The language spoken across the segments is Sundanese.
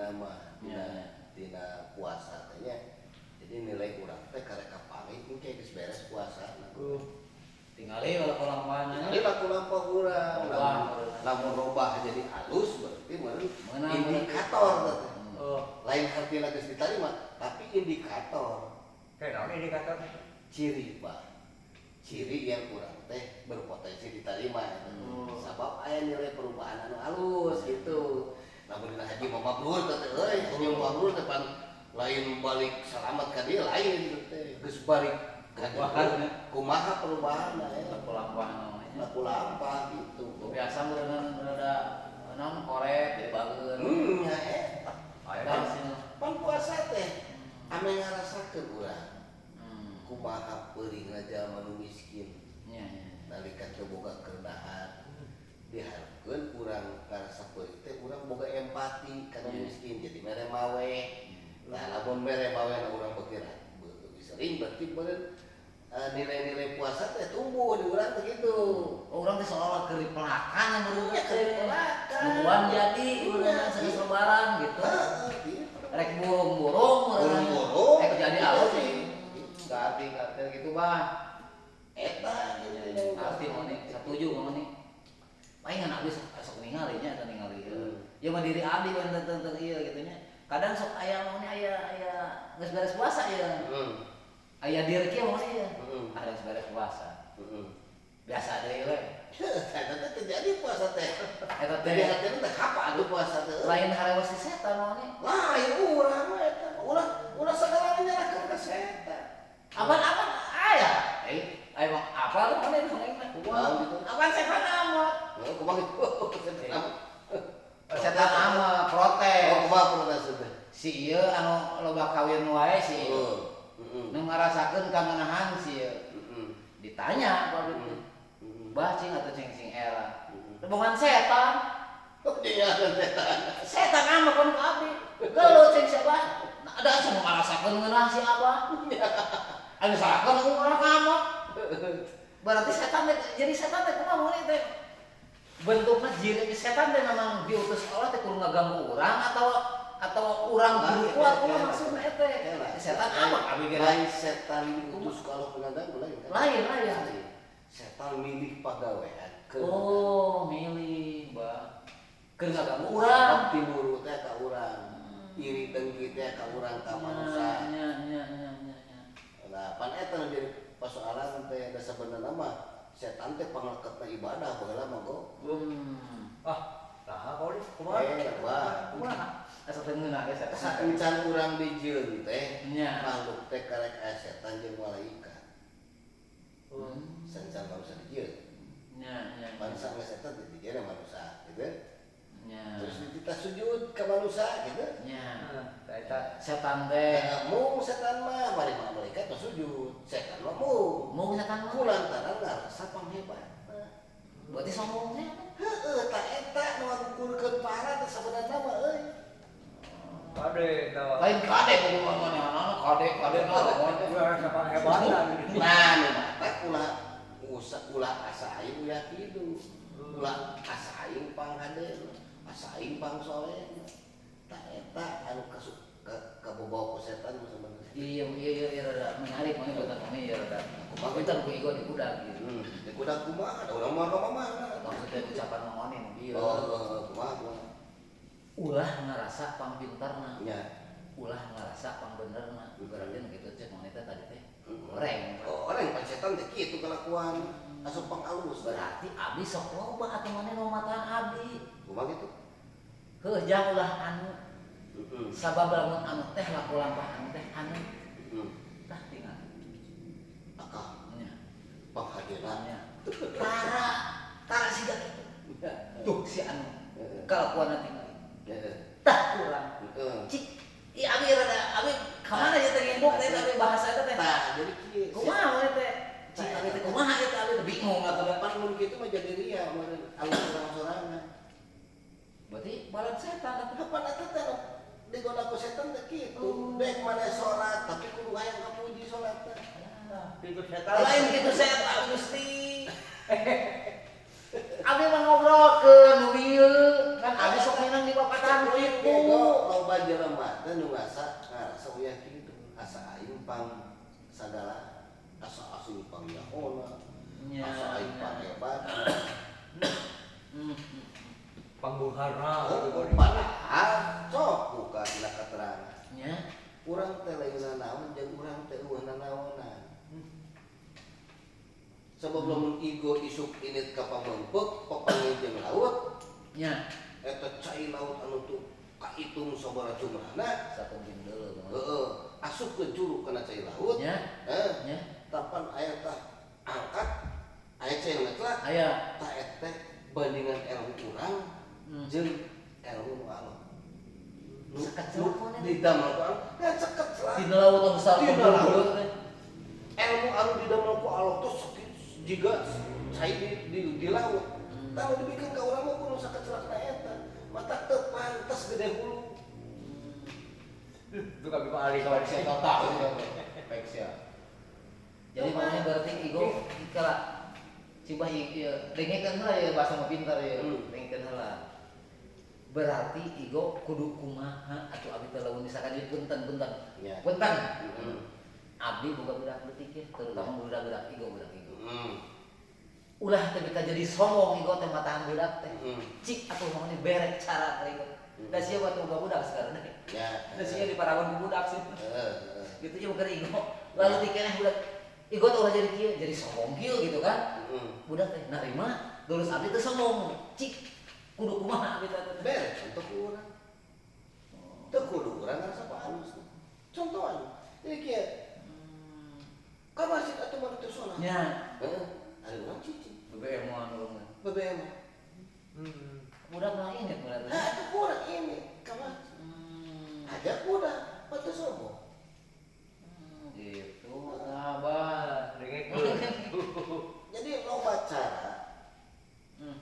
intina mah dina Ya. dina puasa teh nya. Jadi nilai urang teh karek kapanggih engke geus beres puasa. Tingali kalau kelakuannya. Jadi laku lampah urang, Robah. Lamun robah jadi halus berarti meureun Meunang. Indikator teh. Oh, Lain artinya geus diterima, tapi indikator. Kayak naon indikator? Ciri, Pak. Ciri yang kurang teh berpotensi diterima gitu. Sabab aya nilai perubahan anu halus gitu. Lamun dina haji mah mabrur teh euy, haji mah mabrur teh pan lain balik selamat ka dieu, lain teh. Geus balik ka dieu. Perubahan, ya. Kumaha perubahanna ya? Laku lampah namanya. Laku lampah gitu. Biasa meureun rada naon korek jadi bageun. Ya eta. Aya. Kan sih. Pan puasa teh ame ngarasakeun urang kumaha peurihna jalma nu miskin Nya. Nalika teu boga keur dahar. Diharapkeun urang ngarasa peurih teh urang boga empati kana miskin, jadi mere mawe. Nah, lamun mere mawe na urang beuki sering, berarti meureun nilai-nilai puasa teh tumbuh di urang teh gitu. Oh, urang teh seolah-olah keur dipelakan meureun Iya, keur teh. dipelakan. Nungguan jadi urang sanes lebaran gitu. Heeh, gitu. Rek burung-burung meureun. Burung-burung. Rek jadi alus. Iya. Berarti ngerti gitu, Bah. Eta gitu. Arti mau nih, setuju mau nih. Palingan abdi sok sok ningali nya eta ningali. Ya mah diri abdi kan tentang ieu gitu nya. Kadang sok aya mau nih, aya aya geus beres puasa ya. Aya diri kieu mau nih ya. Ada geus beres puasa. Biasa deui we. Eta teh terjadi puasa teh. Eta teh Jadi hati teh apa atuh puasa teh? Lain harewos si setan mau nih. Lain urang mah eta. Ulah ulah segala nyerahkeun ka setan. Apan-apan aya. Eh, emang apa lu mana itu mah? Kumaha gitu? Apan setan amat. Oh, kumaha gitu? Setan amat. Setan amat protes. Oh, kumaha protes teh? Si ieu anu loba kawin wae si ieu. Oh. Heeh. Nu ngarasakeun kangenahan si ieu. Heeh. Ditanya ku abdi teh. Bah, cing atau cing sing era. Bukan setan. Oh, dia setan. Setan amat kan ku abdi. Geuleuh cing siapa? Nah, ada asa nu ngarasakeun ngeunah si abah. Anu salahkeun urang amat. Berarti setan teh, jadi setan teh kumaha mun teh? Bentuknya jiri setan teh memang diutus Allah teh kudu ngaganggu urang atau urang kudu kuat, kumaha maksudna eta teh? Setan amat abdi ge. Lain setan diutus ku Allah ngaganggu, lain kan? Lain, lain. Setan milih pagawean. Oh, milih, Bah. Keur ngaganggu urang. Timuru teh ka urang. Iri dengki teh ka urang, ka manusia. Nya nya nya nya nya. Nah, pan eta nu jadi persoalan teh, da sebenarnya mah setan teh pangleketna ibadah baheula mah, go. Ah, nah, kau ini kumaha? Eh, wah. Kumaha? Asa teu ngeunah ge setan. Saencan urang dijieun teh, makhluk teh karek aya setan jeung malaikat. Saencan manusia dijieun. Nya nya. Bangsa geus eta teh dijieun manusia, gitu. Nya. Terus dititah sujud ke manusia gitu. Nya. Nah, eta. Setan teh. Nah, mung setan mah, bari mah malaikat mah sujud, setan mah mung. Mung setan mah. Kulantaran ngarasa panghebat. Berarti sombong teh. Heeh, tah eta nu ngagukurkeun pahala teh sabenerna mah euy. Kade eta. Lain kade kudu manehna kade kade naon. Urang siapa hebatan. Nah, nu matak ulah usah, ulah asa aing ulah kitu. Ulah asa aing panghade, asa aing pangsoleh. Tah eta anu kasuk ke kabobawa ku setan mah sebenarnya. Iya, rada menarik mana buatan mana ya rada. Kumaha kita ku ego di kuda gitu. Di kuda kumaha? Da urang mah ka mana? Maksudnya ucapan mangonin ieu. Oh, kumaha kumaha? Ulah ngerasa pangpintarna. Nya. Ulah ngerasa pangbenerna. Berarti nu kitu cek maneh teh tadi teh. Goreng. Goreng, pan setan teh kitu kelakuan. Asup pangalus. Berarti abdi sok loba atuh maneh nu mataan abdi. Kumaha gitu? Heuh, jang ulah anu sabab lamun anu teh laku lampah anu teh anu tah tinggal. Akang Nya. panghadena. Nya. Tara tara siga kitu. Tuh si anu kalakuanna tinggal. Tah urang. Cik, iya abi rada abi kamana ya teh ngimbuk teh abi bahasa eta teh. Tah, jadi kieu. Kumaha we teh? Cik abi teh kumaha eta, abi teh bingung atuh da. Pan mun kitu mah jadi ria meureun alus urang sorangan. Berarti balad setan atuh. Kapan eta teh nu digoda ku setan teh kitu. Oh. Dek maneh salat tapi kudu hayang kapuji salat teh. Itu setan. Lain kitu setan, Gusti. Abi mah ngobrolkeun nu dieu, kan abi sok minang di bapatan kitu. Bego, loba. Loba jelema teh nu ngarasa uyah kitu. Asa aing pang sagala, asa aing pang nyahona, asa aing pang hebat. Pangbuharna Oh, padahal sok buka dina keterangan. Urang teh lain naon jeung urang teh euweuh nanaonan. Sebab lamun ego isuk init ka pameungpeuk, papanggih jeung laut, eta cai laut anu tuh kahitung sabaraha jumlahna, Satu deuleu. heeh, asup ke juru kana cai laut, tapan aya tah angkat, aya cai ngetlak, Aya. tah eta teh bandingan ilmu urang jeung ilmu nu Allah. Nu Sakecel nu pun eta. Didamel ku Allah, ya cekecel. Dina laut anu besar. Dina laut. Teh. Ilmu anu didamel ku Allah tuh jiga cai di laut. Tahu dibikin ka urang mah kudu sakecelakna eta. Mata teu pantes gede hulu. Itu kami mah ahli kawan. Baik total. Baik siap. Jadi makanya berarti ego ikala cibah ieu dengekeun heula ya bahasa mah pintar ya. Dengekeun heula. Berarti ego kudu kumaha atuh abdi teh lamun misalkan ieu punten-punten. Punten. Abdi boga budak leutik ya, terutama budak-budak ego, budak ego. Ulah teh bisa jadi sombong ego teh matahan budak teh. Cik atuh mau bere cara teh ego. Da sia atuh boga budak sekarang teh. Da sia diparawan ku budak sih. Heeh. Gitu ya bukan ego. Lalu dikeneh budak ego teh ulah jadi kieu, jadi sombong kieu gitu kan. Budak teh narima, lulus abdi teh sombong. Cik kudu kumaha abdi teh. Bere contoh ku urang. Teu kudu urang ngarasa halus. Contohan. Jadi kieu. Ka masjid atuh mah teu sholat. Heeh. Ari urang cicing. BBM mah nulungan. BBM. Budak mah inget budak. Nah, itu kurang ini ka masjid. Ajak budak, patut sombong. Gitu, abah. Dengekeun. Jadi loba cara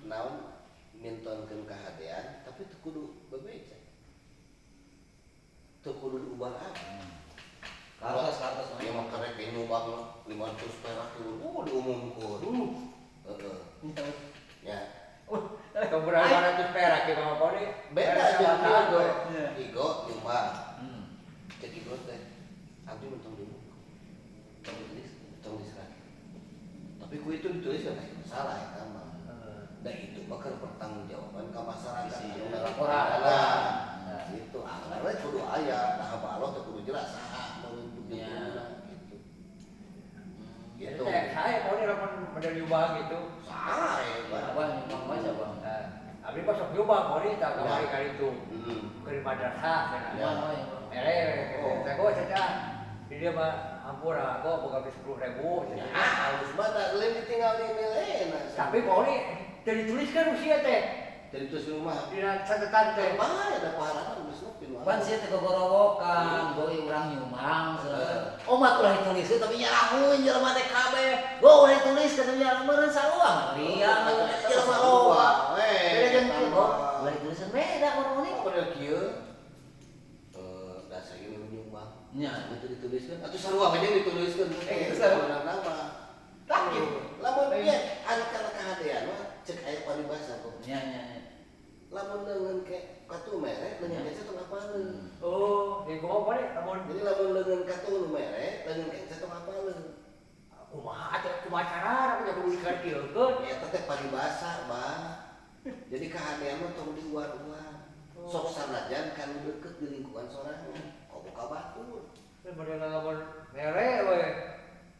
naon mintonkeun kahadean tapi teu kudu bebeja. Teu kudu diubah apa. Kartos, kartos. Ya mah karek nyumbang 500 perak tuh, diumumkeun. Heeh. Ya, Keberapa ratus perak ya Mama Poni? Beda Beres jeung sama ego. gue. Ego nyumbang. Cek ego teh abdi mah tong dibuka. Tong ditulis. Tong diserahkeun. Tapi ku itu ditulis kan salah eta mah. Da itu mah keur pertanggungjawaban ka masyarakat Isi, anu ya. ngalaporan. Laporan. Nah, gitu. Anggar we kudu aya, nah apa Allah teh kudu jelas saha nu gitu. Jadi Gitu. teh, saya Poni lamun model nyumbang gitu. Sae, Pak. Abah nyumbang wae siapa? Nah, abdi mah sok nyumbang Poni tak kamari kali itu. Ke madrasah cenah. Nyumbang wae, nyumbang. Mere, teh gua cenah. Di dia mah ampura, gua boga 10.000 Ya, cenah. halus banget lain ditinggal di nilaina. Tapi Poni teu dituliskan usia teh. Jadi terus rumah. Dina catatan teh. Bae ada pahalana geus nepi nu. Pan sia teh gogorowokan, goi urang nyumbang cenah. Omat ulah ditulis tapi nyarahun jelema teh kabeh. Go ulah ditulis ka nyarah meureun sarua. Ria jelema loba. Beda jeung kieu, go ulah ditulis beda urang ini. Model kieu. Eh, dasar ini nyumbang. Nya. Itu dituliskan atau sarua aja dituliskan. Eh, sarua. Nama. Tah gitu. Lamun ieu anu kana kahadean mah cek aya paribasa kok. Nya nya nya. Lamun leungeun ke katu mere, leungeun kenca tong apaleun. Oh, di kumaha Poni lamun Jadi lamun leungeun katu nu mere, leungeun kenca tong apaleun. Kumaha atuh kumaha carana punya kudu dikartilkeun. Eta teh paribasa, Bang. Jadi kahadean mah tong diuar-uar. Sok sanajan kan deket di lingkungan sorangan. Kok buka batur. Model lamun mere we.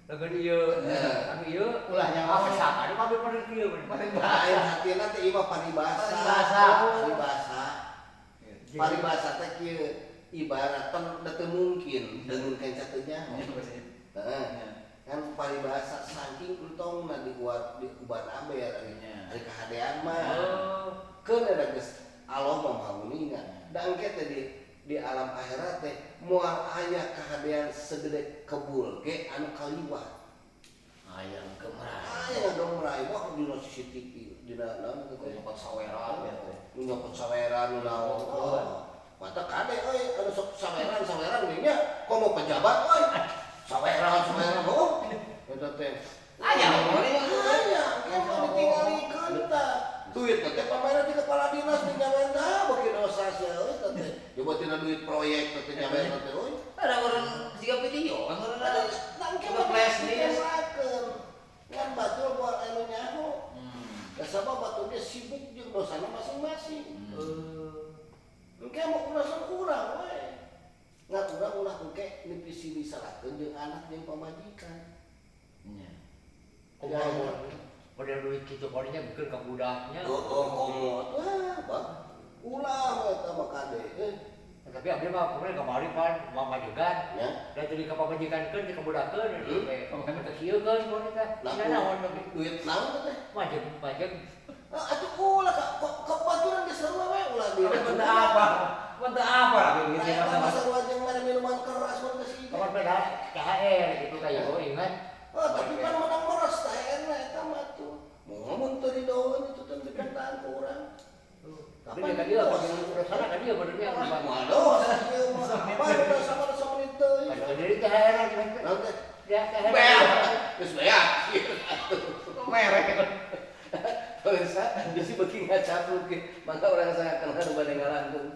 Leungeun ieu, anu ieu Ulah nyawa. apa saka anu kabeh pada kieu. Nah, hatina teh ieu mah paribasa. Paribasa. Paribasa. Paribasa teh kieu ibarat pan teu mungkin leungeun kenca teu nyaho. Heeh. Kan paribasa saking entongna diuar diubar aber ari Nya. ari kahadean mah. Oh. Keun ada geus Allah mah maha uninga. Da engke teh di alam akhirat teh moal aya kahadean segede kebul ge anu kaliwat. Ayam gemrai. Aya ngagemrai wah dina CCTV dina naon teh Nyokot saweran ya teh. Nu nyokot saweran nu naon. Oh. Mata kade euy anu sok saweran saweran ge nya komo pejabat euy. Saweran saweran oh. Eta teh. Aya Aya, kan ditinggalikeun tah. Duit teh pameran di kepala dinas ning nyawen tah beuki dosa sia euy teh. Ya Coba tina duit proyek teh nyampe teh euy. Ada orang siga video kan orang Ada ada. nangke Coba flash disk. Ngan batur moal anu nyaho. Hmm. Da sabab batur ge sibuk jeung dosana masing-masing. Engke mau urusan urang we. Ngan urang ulah engke nipisi disalahkeun jeung anak jeung pamajikan. Nya. Komo model duit kitu kodinya bikin ke budaknya. Oh, komo. Wah, Bang. Ulah we eta mah kade. Tapi abdi mah kemarin kamari pan mah majegan. Ya. Da tadi ka pamajikankeun ka budakeun Hmm. we. Ka kieukeun mun teh. Nah, Nya naon tapi duit naon teh? Majeg majeg. Ah, atuh ulah ka baturan geus sarua we ulah di. Benda apa? Benda apa lah gitu Nah, masa masa sarua jeung mana minuman keras mun geus ieu. Kapan pada THR gitu kayak oh ingat. Oh, tapi kan menang meres THR na eta mah tuh. Mun teu didaun itu teh dipentaan ku urang. Tapi dia kan dia urusan kan dia benernya Moal dosa ieu mah. Apa dosa mah dosa menit teuing. Kan sendiri THR aja. Naon teh? Dia THR. Beak. Geus beak. Merek. Pemirsa, bisi beuki ngacapruk ge. Mangga urang sangat kenal nu bade ngalangkung.